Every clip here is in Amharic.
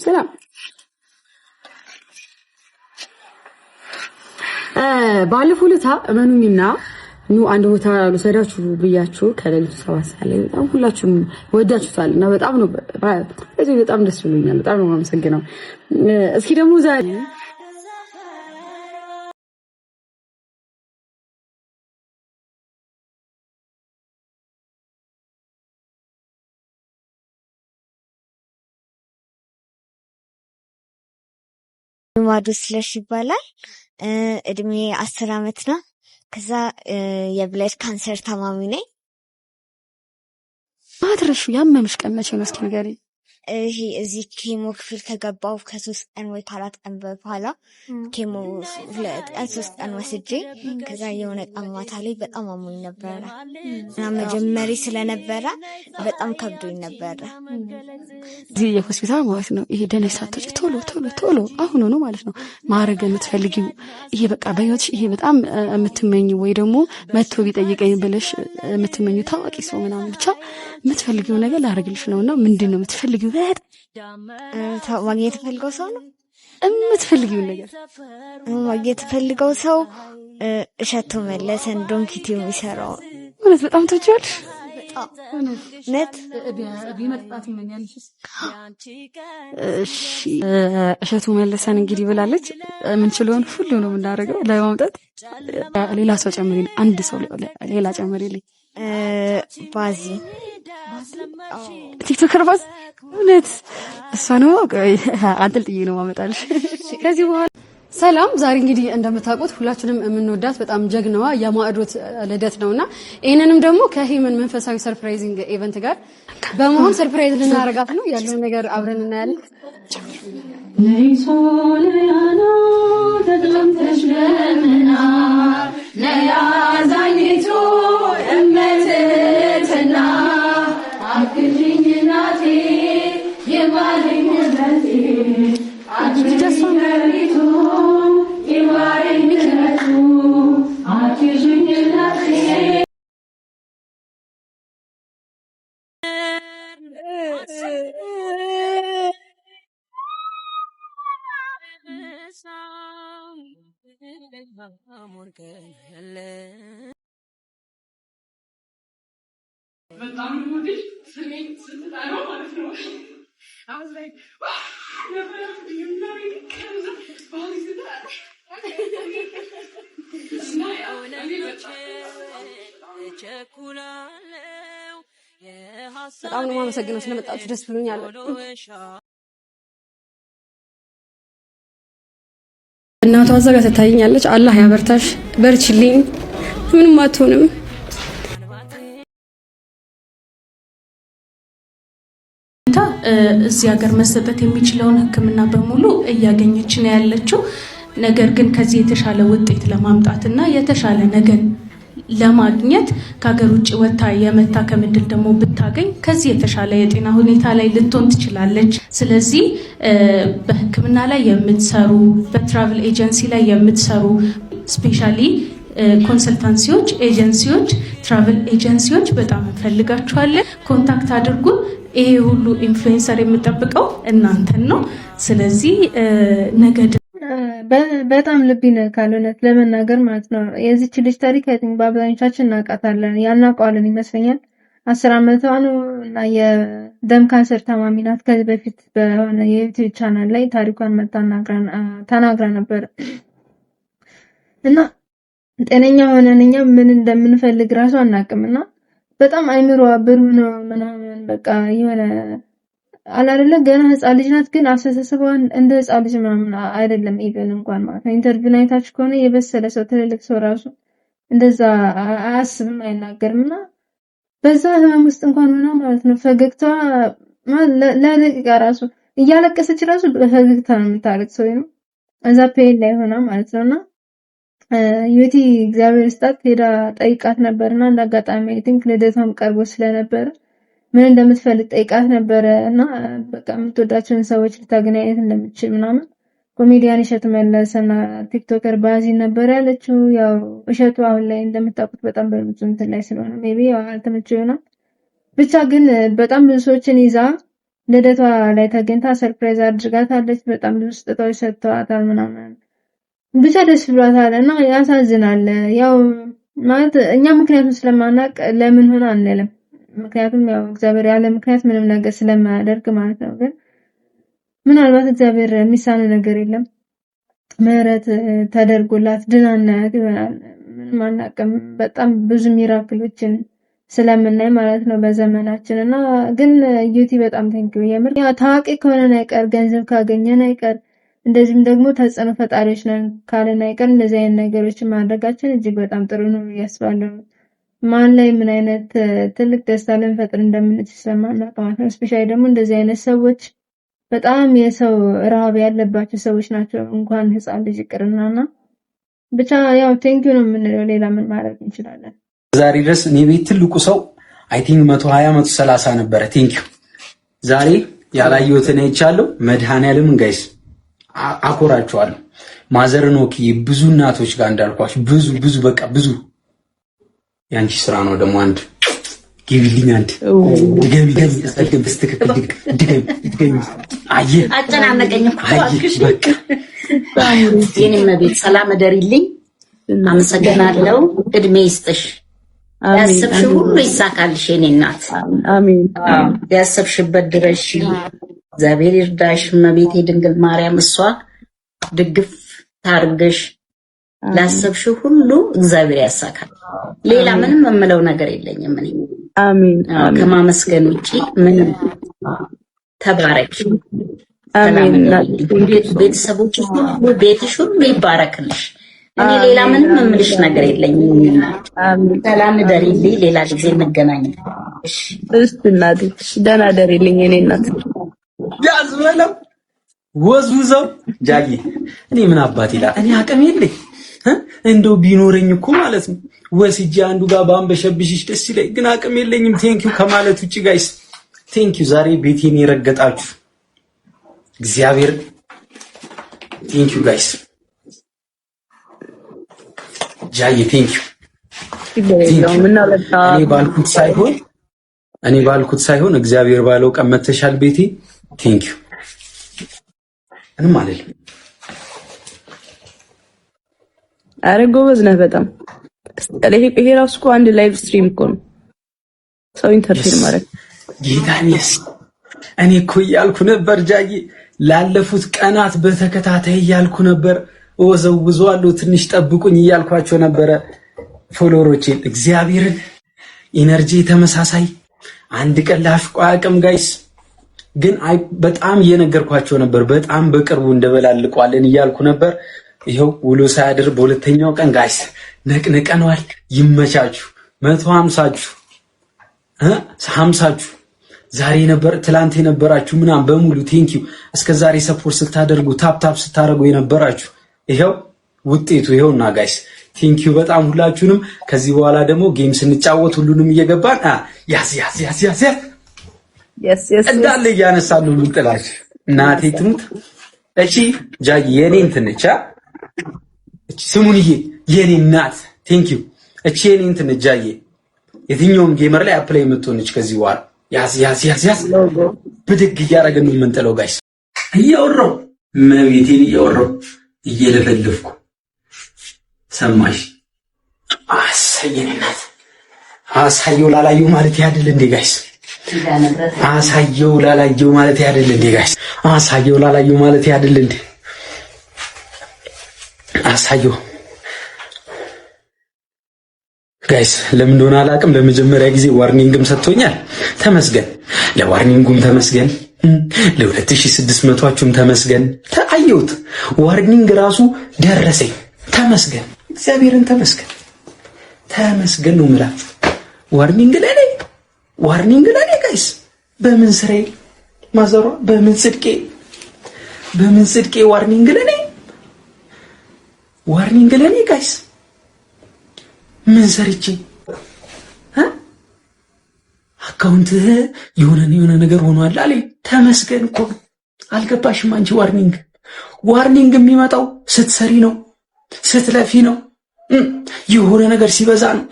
ሰላም። ባለፈው ዕለት እመኑኝና ኑ አንድ ቦታ ልውሰዳችሁ ብያችሁ ከሌሊቱ 7 ሰዓት ላይ በጣም ሁላችሁም ወዳችሁታል እና በጣም ነው፣ በጣም ደስ ብሎኛል። በጣም ነው የማመሰግነው። እስኪ ደግሞ ዛሬ ማዶ ስለሽ ይባላል። እድሜ 10 ዓመት ነው። ከዛ የ blood cancer ታማሚ ነኝ። ማትረሹ ያመምሽ ቀን መቼ ነው? እስኪ ንገሪኝ። ይሄ እዚህ chemo ክፍል ከገባሁ ከ3 ቀን ወይ ከ4 ቀን በኋላ፣ chemo 2 ቀን 3 ቀን ወስጄ ከዛ የሆነ ቀን ማታ ላይ በጣም አሞኝ ነበረ እና መጀመሪ ስለነበረ በጣም ከብዶኝ ነበረ። እዚህ የሆስፒታል ማለት ነው። ይሄ ደነሽ ሳትወጪ ቶሎ ቶሎ ቶሎ አሁን ሆኖ ማለት ነው ማድረግ የምትፈልጊው፣ ይሄ በቃ በህይወትሽ ይሄ በጣም የምትመኚው ወይ ደግሞ መጥቶ ቢጠይቀኝ ብለሽ የምትመኚው ታዋቂ ሰው ምናምን ብቻ የምትፈልጊው ነገር ላደርግልሽ ነው እና ምንድን ነው የምትፈልጊው? በጣም ማግኘት የፈልገው ሰው ነው። የምትፈልጊውን ነገር። ማግኘት የፈልገው ሰው እሸቱ መለሰን፣ Donkey Tube የሚሰራው። እውነት በጣም ትወጂዋለሽ? እውነት። ቢመጣ ትመኛለሽ? እሺ፣ እሸቱ መለሰን እንግዲህ ብላለች። የምንችለውን ሁሉ ነው የምናደርገው ለማምጣት። ሌላ ሰው ጨምሪልኝ፣ አንድ ሰው ሌላ ጨምሪልኝ። ባዚ። TikToker ባዝ፣ እውነት እሷ ነው አንጠልጥዬ ነው ማመጣልሽ ከዚህ በኋላ። ሰላም፣ ዛሬ እንግዲህ እንደምታውቁት ሁላችንም የምንወዳት በጣም ጀግናዋ የማዕዶት ልደት ነውና ይህንንም ደግሞ ከሂመን መንፈሳዊ surprising event ጋር በመሆን surprise ልናረጋት ነው። ያለውን ነገር አብረን እናያለን። ነይ ሶልያና ተጠምተሽ ለምና፣ ነይ አዛኝቱ እመትትና፣ አግዥኝ እናቴ የማረኝ ምሕረቴ፣ አግዥኝ መሪቱ የማረኝ ምሕረቱ፣ አግዥኝ እናቴ። በጣም የምወድሽ፣ ስሜን ስትጠራው ማለት ነው። I was like ነበረ። ከዛ ባህሪ ስትጠራ እና ያው እኔ በጣም በጣም ነው የማመሰግነው ስለመጣችሁ፣ ደስ ብሎኛል። እናቷ እዛ ጋር ትታየኛለች። አላህ ያበርታሽ፣ በርችልኝ፣ ምንም አትሆንም። እዚህ ሀገር መሰጠት የሚችለውን ሕክምና በሙሉ እያገኘች ነው ያለችው። ነገር ግን ከዚህ የተሻለ ውጤት ለማምጣት እና የተሻለ ነገር ለማግኘት ከሀገር ውጭ ወጥታ የመታከም እድል ደግሞ ብታገኝ ከዚህ የተሻለ የጤና ሁኔታ ላይ ልትሆን ትችላለች። ስለዚህ በሕክምና ላይ የምትሰሩ፣ በ travel agency ላይ የምትሰሩ፣ specially consultancy ዎች፣ agency ዎች፣ travel agency ዎች በጣም እንፈልጋችኋለን። Contact አድርጉን። ይሄ ሁሉ influencer የምጠብቀው እናንተን ነው። ስለዚህ ነገ በጣም ልብ ይነካል፣ እውነት ለመናገር ማለት ነው። የዚች ልጅ ታሪክ I think በአብዛኞቻችን እናውቃታለን፣ ያናውቀዋለን ይመስለኛል። 10 ዓመቷ ነው እና የደም ካንሰር ታማሚ ናት። ከዚህ በፊት በሆነ የ YouTube channel ላይ ታሪኳን መጣ ተናግራ ነበር እና ጤነኛ ሆነን እኛ ምን እንደምንፈልግ ራሱ አናውቅም እና በጣም አይምሮዋ ብሩህ ነው ምናምን፣ በቃ የሆነ አላደለ ገና ህፃን ልጅ ናት፣ ግን አስተሳሰቧን እንደ ህፃን ልጅ ምናምን አይደለም። Even እንኳን ማለት ነው interview አይታችሁ ከሆነ የበሰለ ሰው፣ ትልልቅ ሰው ራሱ እንደዛ አያስብም፣ አይናገርም። እና በዛ ህመም ውስጥ እንኳን ሆና ማለት ነው ፈገግታዋ ለደቂቃ ራሱ፣ እያለቀሰች ራሱ በፈገግታ ነው የምታለቅሰው ነው፣ እዛ pain ላይ ሆና ማለት ነውና ዩቲ እግዚአብሔር ስጣት ሄዳ ጠይቃት ነበርና እንደ አጋጣሚ I think ልደቷም ቀርቦ ስለነበረ ምን እንደምትፈልግ ጠይቃት ነበረ እና በቃ የምትወዳቸውን ሰዎች ልታገናኘት እንደምትችል ምናምን ኮሜዲያን እሸቱ መለሰና TikToker ባዚ ነበር ያለችው። ያው እሸቱ አሁን ላይ እንደምታውቁት በጣም በብዙ እንትን ላይ ስለሆነ maybe ያው አልተመቸው ይሆናል። ብቻ ግን በጣም ብዙ ሰዎችን ይዛ ልደቷ ላይ ተገኝታ surprise አድርጋታለች። በጣም ብዙ ስጦታዎች ሰጥተዋታል ምናምን ብቻ ደስ ብሏታል እና ያሳዝናል። ያው ማለት እኛ ምክንያቱም ስለማናቅ ለምን ሆነ አንልም። ምክንያቱም ያው እግዚአብሔር ያለ ምክንያት ምንም ነገር ስለማያደርግ ማለት ነው። ግን ምናልባት እግዚአብሔር የሚሳነው ነገር የለም። ምህረት ተደርጎላት ድና እናያት ይሆናል። ምንም አናውቅም። በጣም ብዙ miracle ኦችን ስለምናይ ማለት ነው በዘመናችን። እና ግን ዩቲ በጣም thank you። የምር ታዋቂ ከሆነን አይቀር፣ ገንዘብ ካገኘን አይቀር፣ እንደዚሁም ደግሞ ተጽዕኖ ፈጣሪዎች ነን ካለን አይቀር እንደዚህ አይነት ነገሮችን ማድረጋችን እጅግ በጣም ጥሩ ነው ብዬ አስባለሁ። ማን ላይ ምን አይነት ትልቅ ደስታ ልንፈጥር እንደምንችል ስለማናውቅ ማለት ነው። Especially ደግሞ እንደዚህ አይነት ሰዎች በጣም የሰው ረሃብ ያለባቸው ሰዎች ናቸው። እንኳን ህፃን ልጅ ይቅርና ብቻ ያው thank you ነው የምንለው። ሌላ ምን ማድረግ እንችላለን? ዛሬ ድረስ እኔ ቤት ትልቁ ሰው I think 120 130 ነበረ። Thank you፣ ዛሬ ያላየሁትን አይቻለሁ። መድኃኔዓለምን guys አኮራችኋለሁ። ማዘርን ወክዬ ብዙ እናቶች ጋር እንዳልኳችሁ ብዙ ብዙ በቃ ብዙ የአንቺ ስራ ነው። ደግሞ አንድ ግቢልኝ፣ አንድ ድገሚ፣ ድገሚ፣ ድገሚ፣ በስትክክል ድገሚ፣ ድገሚ። አየህ አጨናነቀኝ እኮ። አየህ በቃ። የኔ እመቤት ሰላም እደሪልኝ። አመሰግናለሁ። እድሜ ይስጥሽ። ያሰብሽው ሁሉ ይሳካልሽ የኔ እናት። አሜን። ያሰብሽበት ድረሽ። እግዚአብሔር ይርዳሽ። እመቤቴ ድንግል ማርያም እሷ ድግፍ ታርግሽ። ላሰብሽው ሁሉ እግዚአብሔር ያሳካል። ሌላ ምንም የምለው ነገር የለኝም እኔ። አሜን። ከማመስገን ውጪ ምንም። ተባረኪ። አሜን። ቤተሰቦችሽ ሁሉ፣ ቤትሽ ሁሉ ይባረክልሽ። እኔ ሌላ ምንም የምልሽ ነገር የለኝም። ሰላም እደሪልኝ። ሌላ ጊዜ እንገናኛለን። እሺ። እሺ እናቴ፣ ደህና እደሪልኝ የኔ እናት። ያዝ በለው ወዝውዘው ጃጊ። እኔ ምን አባት ይላል። እኔ አቅም የለኝ፣ እንደው ቢኖረኝ እኮ ማለት ነው ወስጄ አንዱ ጋር ባንበሸብሽሽ ደስ ይለኝ፣ ግን አቅም የለኝም። Thank you ከማለት ውጭ guys thank you። ዛሬ ቤቴን የረገጣችሁ እግዚአብሔር thank you guys። ጃዬ thank you። እኔ ባልኩት ሳይሆን እግዚአብሔር ባለው ቀን መተሻል ቤቴ። Thank you፣ ምንም አልልም። አረ ጎበዝ ነህ በጣም። ይሄ ራሱ እኮ አንድ live stream እኮ ነው፣ ሰው entertain ማድረግ። ጌታን yes፣ እኔ እኮ እያልኩ ነበር ጃዬ፣ ላለፉት ቀናት በተከታታይ እያልኩ ነበር፣ እወዘውዘዋለሁ ትንሽ ጠብቁኝ እያልኳቸው ነበረ follower ኦቼን። እግዚአብሔርን energy ተመሳሳይ አንድ ቀን ላሽቆ አያውቅም guys። ግን አይ በጣም እየነገርኳቸው ነበር። በጣም በቅርቡ እንደበላልቀዋለን እያልኩ ነበር። ይኸው ውሎ ሳያድር በሁለተኛው ቀን guys ነቅንቀነዋል። ይመቻችሁ። 150ችሁ 50ችሁ ዛሬ ነበር ትላንት የነበራችሁ ምናምን በሙሉ thank you። እስከ ዛሬ support ስታደርጉ፣ tap tap ስታደርጉ የነበራችሁ ይኸው ውጤቱ ይኸውና guys፣ thank you በጣም ሁላችሁንም። ከዚህ በኋላ ደግሞ game ስንጫወት ሁሉንም እየገባን ያዝ ያዝ ያዝ ያዝ ያዝ እንዳለ እያነሳሉ ምንጥላችሁ። እናቴ ትሙት። እቺ ጃይ የኔ እንትን ነች። እቺ ስሙንዬ የኔ እናት thank you። እቺ የኔ እንትን ነች ጃዬ፣ የትኛውም gamer ላይ apply የምትሆንች። ከዚህ በኋላ ያዝ ያዝ ያዝ ያዝ ብድግ እያደረግን ነው የምንጥለው guys። እያወራሁ መቤቴን እያወራሁ እየለፈለፍኩ ሰማሽ? አሳየን እናት፣ አሳየው ላላየው ማለት ያድል እንዴ guys? አሳየው ላላየው ማለት ያድል እንዴ guys? አሳየው ላላየው ማለት ያድል እንዴ? አሳየው guys፣ ለምን እንደሆነ አላውቅም። ለመጀመሪያ ጊዜ warning ም ሰጥቶኛል። ተመስገን፣ ለ warning ኡም ተመስገን፣ ለ2600ቹም ተመስገን። አየሁት፣ warning ራሱ ደረሰኝ። ተመስገን፣ እግዚአብሔርን ተመስገን፣ ተመስገን ነው የምላችሁ። Warning ለኔ፣ warning ለኔ guys፣ በምን ስራዬ ማዘሯ፣ በምን ጽድቄ፣ በምን ጽድቄ warning ለኔ፣ warning ለኔ guys፣ ምን ሰርቼ? Account የሆነ የሆነ ነገር ሆኗል አለ። ተመስገን እኮ። አልገባሽም አንቺ። Warning የሚመጣው ስትሰሪ ነው፣ ስትለፊ ነው፣ የሆነ ነገር ሲበዛ ነው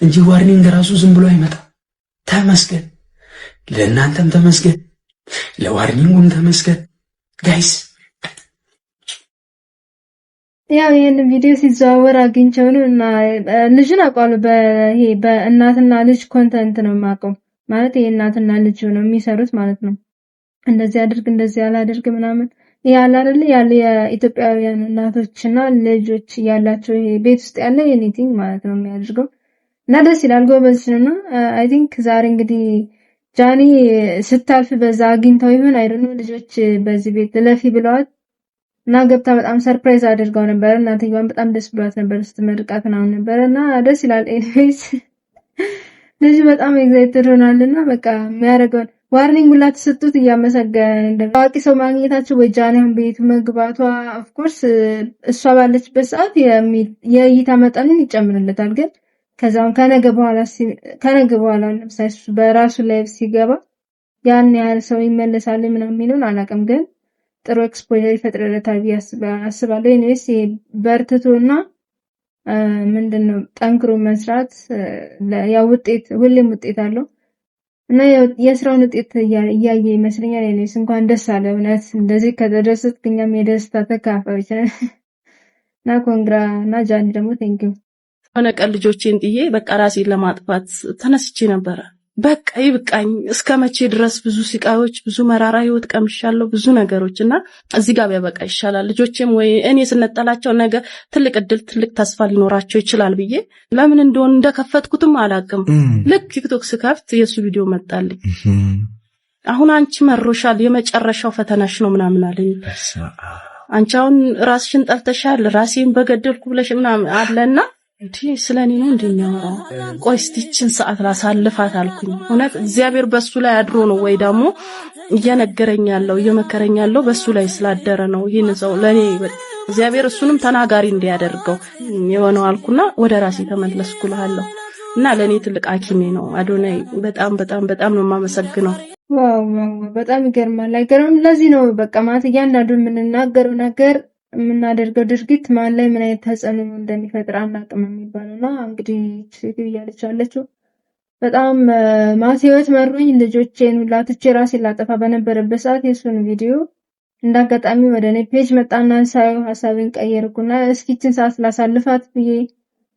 እንጂ warning ራሱ ዝም ብሎ አይመጣም። ተመስገን፣ ለእናንተም ተመስገን። ለ warning ኡም ተመስገን guys። ያው ይህን ቪዲዮ ሲዘዋወር አግኝቼው ነው እና ልጁን አውቀዋለሁ። ይሄ በእናትና ልጅ content ነው የማውቀው። ማለት ይሄ እናትና ልጅ ነው የሚሰሩት ማለት ነው። እንደዚህ አድርግ እንደዚህ አላድርግ ምናምን ይሄ አለ አይደል ያለ የኢትዮጵያውያን እናቶችና ልጆች ያላቸው ይሄ ቤት ውስጥ ያለ anything ማለት ነው የሚያደርገው እና ደስ ይላል። ጎበዝ ነው። I think ዛሬ እንግዲህ ጃኒ ስታልፍ በዛ አግኝተው ይሁን I don't know፣ ልጆች በዚህ ቤት ለፊ ብለዋት እና ገብታ በጣም surprise አድርገው ነበር። እናትየዋን በጣም ደስ ብሏት ነበር ስትመርቃት ምናምን ነበር እና ደስ ይላል። Anyways ልጁ በጣም excited ሆኗልና በቃ የሚያደርገውን warning ሁላ ተሰጥቶት እያመሰገነ ታዋቂ ሰው ማግኘታቸው ወይ ጃኒ ቤቱ መግባቷ of course እሷ ባለችበት ሰዓት የእይታ መጠኑን ይጨምርለታል። ግን ከዛም ከነገ በኋላ ለምሳሌ እሱ በራሱ live ሲገባ ያን ያህል ሰው ይመለሳል ምናምን የሚለውን አላውቅም፣ ግን ጥሩ exposure ይፈጥርለታል ብዬ አስባለሁ። Anyways በርትቶና ምንድን ነው ጠንክሮ መስራት ያው ውጤት ሁሌም ውጤት አለው እና የስራውን ውጤት እያየ ይመስለኛል። Anyways እንኳን ደስ አለ። እውነት እንደዚህ ከተደሰትክ እኛም የደስታ ተካፋዮች ነን እና congra እና ጃኒ ደግሞ thank you። የሆነ ቀን ልጆቼን ጥዬ በቃ ራሴን ለማጥፋት ተነስቼ ነበረ። በቃ ይብቃኝ፣ እስከ መቼ ድረስ ብዙ ስቃዮች፣ ብዙ መራራ ህይወት ቀምሻለሁ፣ ብዙ ነገሮች እና እዚህ ጋር ቢያበቃ ይሻላል። ልጆቼም ወይ እኔ ስነጠላቸው ነገ ትልቅ እድል ትልቅ ተስፋ ሊኖራቸው ይችላል ብዬ ለምን እንደሆነ እንደከፈትኩትም አላውቅም። ልክ ቲክቶክ ስከፍት የእሱ ቪዲዮ መጣልኝ። አሁን አንቺ መሮሻል፣ የመጨረሻው ፈተናሽ ነው ምናምን አለኝ። አንቺ አሁን ራስሽን ጠልተሻል፣ ራሴን በገደልኩ ብለሽ ምናምን አለና እንዲህ ስለ እኔ ነው እንደሚያወራው? ቆይ እስቲ ይህችን ሰዓት ላሳልፋት አልኩኝ። እውነት እግዚአብሔር በሱ ላይ አድሮ ነው ወይ ደግሞ እየነገረኝ ያለው እየመከረኝ ያለው በሱ ላይ ስላደረ ነው። ይህን ሰው ለእኔ እግዚአብሔር እሱንም ተናጋሪ እንዲያደርገው የሆነው አልኩና ወደ ራሴ ተመለስኩ እልሃለሁ። እና ለእኔ ትልቅ ሐኪሜ ነው አዶናይ። በጣም በጣም በጣም ነው የማመሰግነው። Wow wow፣ በጣም ይገርማል። አይገርምም? ለዚህ ነው በቃ ማለት እያንዳንዱ የምንናገረው ነገር የምናደርገው ድርጊት ማን ላይ ምን አይነት ተጽዕኖ እንደሚፈጥር አናውቅም የሚባለው። እና እንግዲህ ሴትዮ እያለች ያለችው በጣም ማለት ህይወት መሩኝ ልጆቼን ሁላ ትቼ ራሴን ላጠፋ በነበረበት ሰዓት የእሱን ቪዲዮ እንዳጋጣሚ ወደ እኔ page መጣና ሳየው ሀሳቤን ቀየርኩና እስኪ ይችን ሰዓት ላሳልፋት ብዬ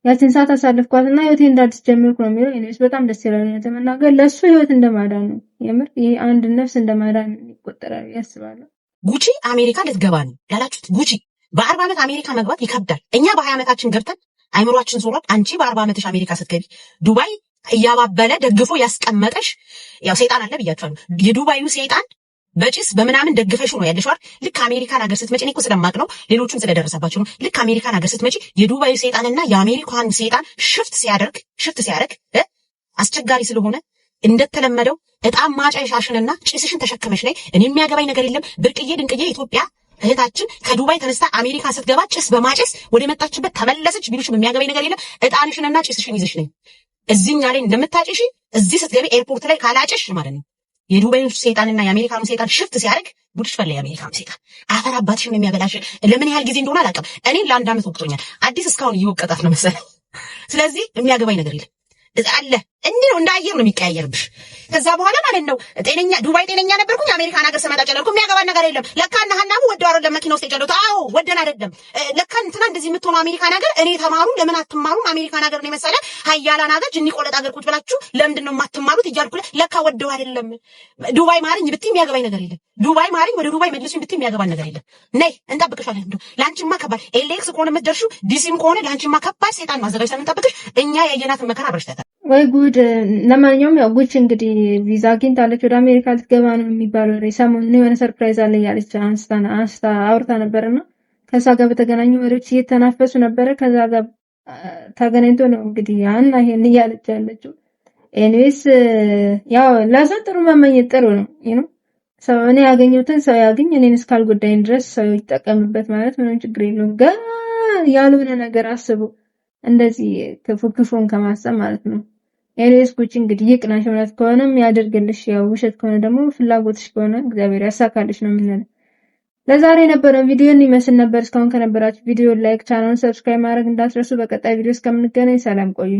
ያችን ሰዓት አሳልፍኳትና ህይወቴን እንደ አዲስ ጀመርኩ ነው የሚለው። Anyways በጣም ደስ ይላል። እውነት ለመናገር ለእሱ ህይወት እንደማዳን ነው። የምር ይሄ አንድ ነፍስ እንደማዳን ይቆጠራል ብዬ አስባለሁ። ጉቺ አሜሪካ ልትገባ ነው ያላችሁት፣ ጉቺ በ40 ዓመት አሜሪካ መግባት ይከብዳል። እኛ በ20 ዓመታችን ገብተን አይምሯችን ዞሯል። አንቺ በ40 ዓመትሽ አሜሪካ ስትገቢ ዱባይ እያባበለ ደግፎ ያስቀመጠሽ ያው ሰይጣን አለ ብያችኋለሁ። የዱባዩ ሰይጣን በጭስ በምናምን ደግፈሽ ነው ያለሽው አይደል? ልክ አሜሪካን ሀገር ስትመጪ፣ እኔ እኮ ስለማቅ ነው፣ ሌሎቹም ስለደረሰባቸው ነው። ልክ አሜሪካን ሀገር ስትመጪ የዱባዩ ሰይጣንና የአሜሪካን ሰይጣን shift ሲያደርግ አስቸጋሪ ስለሆነ እንደተለመደው እጣን ማጨሻሽንና ጭስሽን ተሸክመሽ ነይ። እኔ የሚያገባኝ ነገር የለም። ብርቅዬ ድንቅዬ ኢትዮጵያ እህታችን ከዱባይ ተነስታ አሜሪካ ስትገባ ጭስ በማጨስ ወደ መጣችበት ተመለሰች ቢሉሽም የሚያገባኝ ነገር የለም። እጣንሽንና ጭስሽን ይዘሽ ነይ። እዚህኛ ላይ እንደምታጭሺ እዚህ ስትገቢ ኤርፖርት ላይ ካላጭሽ ማለት ነው የዱባዩ ሰይጣንና የአሜሪካኑ ሰይጣን shift ሲያደርግ ጉድሽ ፈላ። የአሜሪካኑ ሰይጣን አፈር አባትሽን የሚያበላሽ ለምን ያህል ጊዜ እንደሆነ አላውቅም። እኔን ለአንድ ዓመት ወቅጦኛል። አዲስ እስካሁን እየወቀጣት ነው መሰለኝ። ስለዚህ የሚያገባኝ ነገር የለም አለ። እንዲህ ነው፣ እንደ አየር ነው የሚቀያየርብሽ። ከዛ በኋላ ማለት ነው ጤነኛ ዱባይ ጤነኛ ነበርኩኝ። አሜሪካን ሀገር ስመጣ ጨለልኩ። የሚያገባን ነገር የለም። ለካ እነ ሀናቡ ወደው አይደለም መኪና ውስጥ የጨለሉት። አዎ ወደን አይደለም። ለካ እንትና እንደዚህ የምትሆነው አሜሪካን ሀገር እኔ ተማሩ ለምን አትማሩም? አሜሪካን ሀገር ነው የመሰለ ሀያላን ሀገር ጅኒ ቆለጥ ሀገር ቁጭ ብላችሁ ለምንድን ነው የማትማሩት እያልኩ ለካ ወደው አይደለም። ዱባይ ማርኝ ብትይ የሚያገባኝ ነገር የለም። ዱባይ ማርኝ ወደ ዱባይ መልሱኝ ብትይ የሚያገባን ነገር የለም። ነይ እንጠብቅሻለን። እንደው ለአንቺማ ከባድ LAX ከሆነ የምትደርሺው ዲሲም ከሆነ ለአንቺማ ከባድ ሴጣን ማዘጋጅተን እንጠብቅሽ። እኛ ያየናትን መከራ አብረሽ ወይ ጉድ! ለማንኛውም ያው ጉቺ እንግዲህ ቪዛ አግኝታለች፣ ወደ አሜሪካ ልትገባ ነው የሚባለው ወሬ ሰሞኑን የሆነ surprise አለ እያለች አንስታ አውርታ ነበርና ከእሷ ጋር በተገናኙ ወሬዎች እየተናፈሱ ነበረ። ከዛ ጋር ተገናኝቶ ነው እንግዲህ ሀና ይሄን እያለች ያለችው። Anyways ያው ለሰው ጥሩ መመኘት ጥሩ ነው። ሰው እኔ ያገኘሁትን ሰው ያግኝ፣ እኔን እስካልጎዳኝ ድረስ ሰው ይጠቀምበት ማለት ምንም ችግር የለውም። ግን ያልሆነ ነገር አስቡ እንደዚህ ክፉ ክፉን ከማሰብ ማለት ነው። Anyways ጉቺ እንግዲህ ይቅናሽ፣ እውነት ከሆነም ያደርግልሽ፣ ያው ውሸት ከሆነ ደግሞ ፍላጎትሽ ከሆነ እግዚአብሔር ያሳካልሽ ነው የምንለው። ለዛሬ የነበረን ቪዲዮ ይመስል ነበር። እስካሁን ከነበራችሁ ቪዲዮ like፣ ቻናሉን subscribe ማድረግ እንዳትረሱ። በቀጣይ ቪዲዮ እስከምንገናኝ ሰላም ቆዩ።